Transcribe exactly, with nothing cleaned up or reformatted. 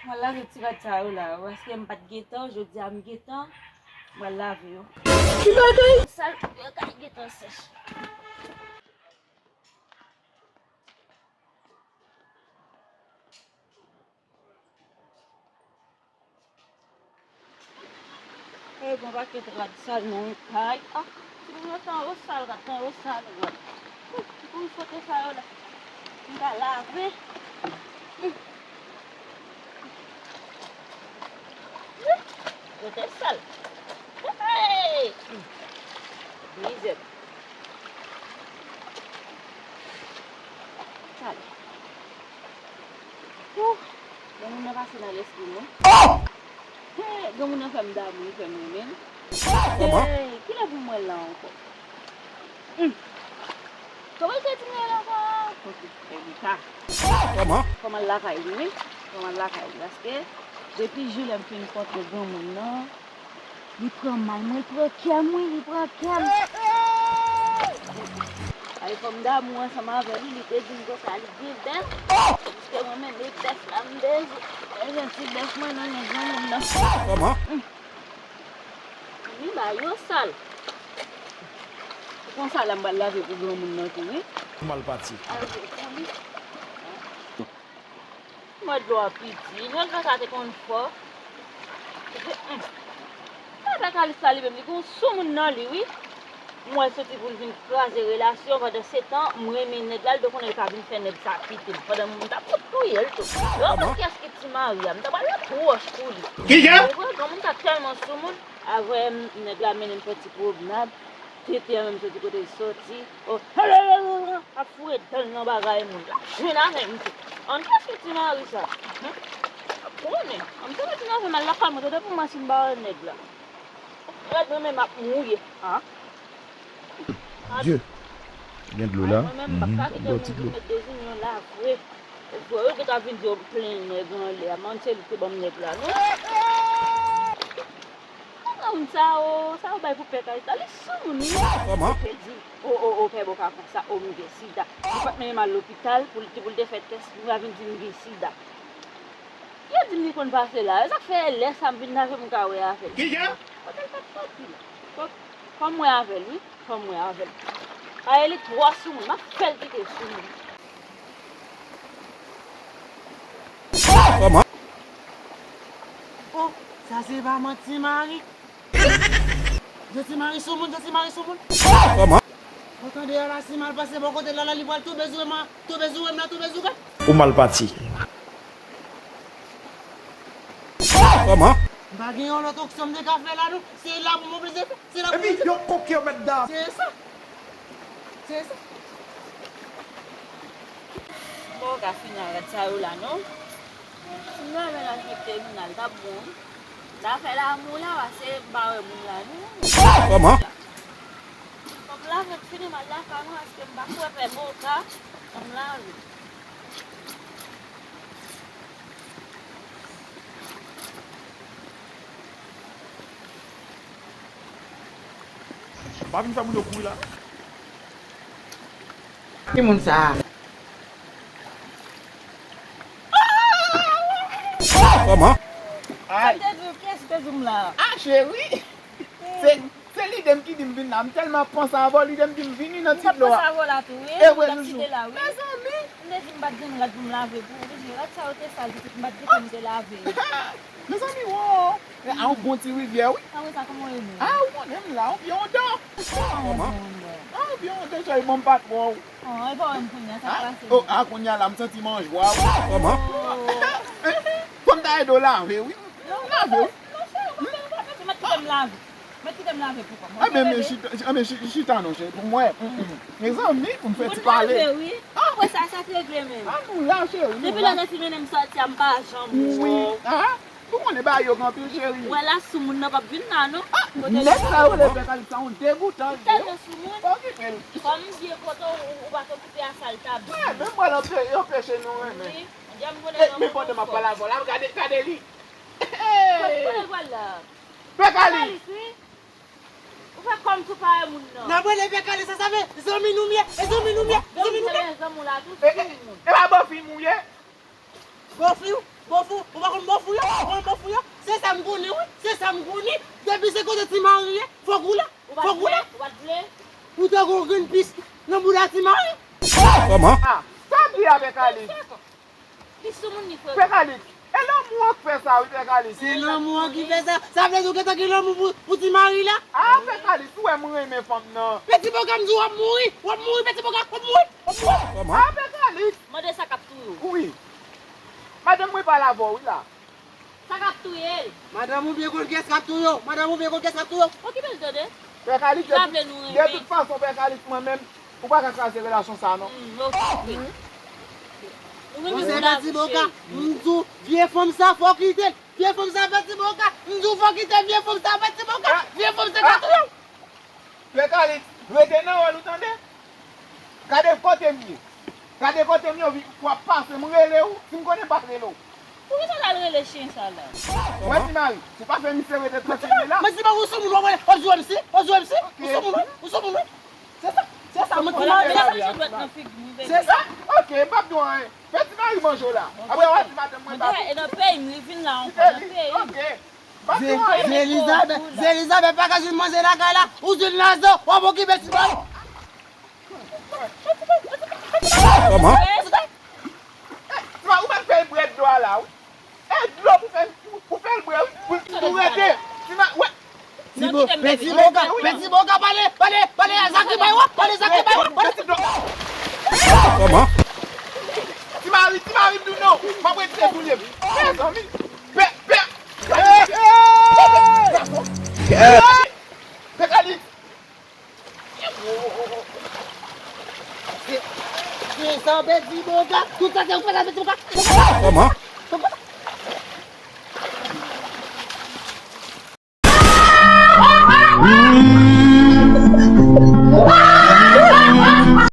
Mwen lave ti rad sa yo la, paske m pa t gentan, jodi a m gentan, mwen lave yo. Ki bagay? Sal, yo ka gentan sèch. E bon, pakèt rad sal nan yon kay. Ah, timoun yo tan yo sal rad, tan yo sal rad. Hum, ki pou m fwote sa yo la? M ka lave. Hum. Hum, yo te sal. Hey! Hum. Mizè. Sal. Ouh, granmoun nan pase nan lespri m wi. Oh! Hey, granmoun nan fè m damou, li fè m renmen l. Kòman? Hey, kilè pou m wè l la ankò? Hmm. Kòman se ti nèg la ankò? Ok, Elita. Kòman? Fò m al lakay li wi. Fò m al lakay li paske depi jou lè m fin kontre granmoun nan, li pran mal mwen, li pran kè m wi, li pran kè m. Ay, fò m damou ansanm avè li, li te di m konsa li gen bèf. Piske mwen menm e bèf la m bezwen. Bezwen ti bèf mwen nan men granmoun nan. Kòman? Hum. Li ba yo sal. Se konsa la m pral lave pou granmoun nan tou wi. Mal pati. Ay, pou li. Mwen dlo a piti, nèg la sa te konn fò. Epi, hmm. Tata Kalis la li menm, li gon soumoun nan li wi. M wè l soti pou l vin kraze relasyon, pandan se tan, m renmen nèg la, l dwe konnen l ka vin fè nèg sa kite m. Pandan m t ap fout touye l tou. Yo konn kiyès ki ti mari a, m ta pral nan pwòch pou li. Kiyès? Ou wè, granmoun sa tèlman soumoun, avè nèg la mennen m fè ti pwomnad, tete a menm soti kote l soti. Oh, ap foure dan l nan bagay moun. L ap jwenn avè m tou. An kiyès ki ti mari sa? Hum? Ap konnen. An m te mete nan ven m al lakay mwen, tande pou mwen si m pa wè nèg la. Rèd mwen menm ap mouye. Ah. Dye. Gen dlo la. Mwen menm m p ap ka kite moun vin met dezinyon la vre. Ou vre, yo te ka vin di yo m plen nèg anlè a. Mwen se li te ban m nèg la, non? Granmoun sa yo, sa yo bay pou pè kay sa, li soumoun wi. Kòman? Te di, o, o, o, pè bò ka konsa, o, m gen sida. Li pa t menm al lopital pou l, pou l te fè tès, pou l vin di m gen sida. Yo di m li konn pase la, e sa k fè lè sa m vin lave m ka wè avè l. Kijan? Kote l pa t soti la. Fò, fò m wè avè l wi, fò m wè avè l. Aye li twò soumoun, m ap fè l kite soumoun. Kòman? Oh, sa se pa manti mari. Joti mari soumoun, joti mari soumoun. Kòman? Ou tande a la, si mal pase bò kote la, la li pral tou bezwen ma, tou bezwen m la, tou bezwen gad. Ou mal pati. Kòman? M pa gen yon lòt opsyon m te ka fè la non. Se la pou m oblije fè. Se la pou m oblije fè. Epi yon koke yo mèt dan. Se sa. Se sa. Bon, ka fini avèk sa yo la non. Si m lave nan fèt tribinal, t ap bon wi. Zafè lamou la, pase m pa wè moun la non. Kòman? Fò m lave fini, m al lakay mwen, paske m pa kwè pè boka. Fò m lave. Pa vin fè moun yo kouri la. Ki moun sa a? Kòman? Ay. Sa te di w, kiyès ki te di w m la? Ah, cheri. Se, se lide m ki di m vin la. M tèlman panse avè w, lide m di m vini nan ti dlo a. M t ap panse avè w la tou, wi. E vre, Joujou. Mezanmi. M te di m pa t gen rad pou m lave pou ou, wi. Rad sa yo te sal, pitit, m pa t gen tan m te lave yo. Mezanmi, wo. A yon bon ti rivyè, wi. A wi, sa kòman w ye menm? A, ou konnen m la, on pye on dan. Kòman? A, on pye on dan, cheri, bon, m pa t wè w. An, e pa wè m kounye a, sa k pase? Oh, a kounye a la, m santi m an jwa, wi. Kòman? Fò m ta ede w lave, wi. Non, lave, wi. Non, cheri, ou pa bezwen, mèt kite m lave. Mèt kite m lave pou kò m. Anben, men chita, anben, chi-, chita non, cheri, pou mwen. Mezanmi, pou m fè ti pale. Pou m lave, wi. Apre sa, sa k regle menm. An nou la, cheri, nou la. Depi lè Nefi mennen m sòti a, m pa janm wè w. Wi. Ou konnen bagay yo gen anpil, cheri. Wè la, soumoun nan p ap vin la, non. Nèg sa yo rele pè Kalipso, yon degoutan. Li tèlman soumoun. Pa okipe l. Kòm m di e kote w, ou pa t okipe a sa l t ap di. Menm mwen, l anpe-, anpeche nou renmen. Wi. Bondye m konnen. Men pandan m ap pale avè w la, gade, gade li. Kote l pral la? Pè Kalis. Kalis, wi. Ou fè kòmsi w pa wè moun nan. N ap rele pè Kalis, sa, sa vle zanmi nou m ye, e zanmi nou m ye, e zanmi nou m ye. Zanmi w la tou, soumoun. E pa bòfi m ou ye? Bofou, bofou, ou pa konn bofou yo? Ou konn bofou yo? Se sa m konnen, wi. Se sa m konnen. Depi se kote Ti Mari ye, fòk ou la. Fòk ou la. Ou pa t vle? Ou te gon grenn pis nan bouda Ti Mari. Kòman? Ah, sa di a Pè Kalis? Li sou moun li, frè. Pè Kalis, e lanmou an k fè sa, wi, Pè Kalis. Se lanmou an ki fè sa. Sa vle di ou gentan gen lanmou pou, pou Ti Mari la? Ah, Pè Kalis, ou wè m renmen fanm nan. Peti Boka, m di w ap mouri. W ap mouri, Peti Boka, w ap mouri. W ap mouri. Ah, Pè Kalis. Mande sa k ap touye w. Wi. Madanm mwen pale avè w, wi, la. Sa k ap touye l? Madanm ou byen konn kiyès k ap touye w. Madanm ou byen konn kiyès k ap touye w. Okipe l tande. Pè Kalis, de tout fason, Pè Kalis, mwen menm, ou pa ka kraze relasyon sa a, non. Hmm, okipe. Nou menm nou se Peti Boka, m di w, vye fanm sa, fò w kite l. Vye fanm sa, Peti Boka, m di w, fò w kite l, vye fanm sa, Peti Boka, vye fanm sa ka touye w. Pè Kalis, rete nan wòl ou tande. Gade kote m ye. Gade kote m ye, w ap pase m rele w. Si m konnen m pa t rele w. Poukisa l al rele chen sa la? Wè Ti Mari, se pa fè misye rete trankil li la. Mwen Ti Mari, ou sou moun, w ap wè, w ap jwe M C, w ap jwe M C, ou sou moun, ou sou moun. Se sa, se sa, mwen Ti Mari, se sa. Se sa, ok, m p ap di w anyen. Fè Ti Mari manje w la. Apre w ap di madanm mwen pa. E nan peyi m, li vin la ankò, nan peyi m. Ok. Zelizabèt, Zelizabèt pa ka jwenn manje lakay la. Ou jwenn lajan, w ap okipe Ti Mari. Kòman? Ti Mari, ou pa t fè l bwè dlo a la, wi. E dlo pou fè, pou, pou fè l bwè, wi. Pou, pou rete. Ti Mari, wè. Ti Bo, Peti Boka, Peti Boka, pale, pale, pale, Zaki bay w, pale, Zaki bay w, pale. Kòman? Ti Mari, Ti Mari, m di w non. M ap retire soulye m. Mezanmi. Pè, pè. Pè Kalis. Se, se sa, Peti Boka. Tout sa se ou fè sa, Peti Boka. Kòman?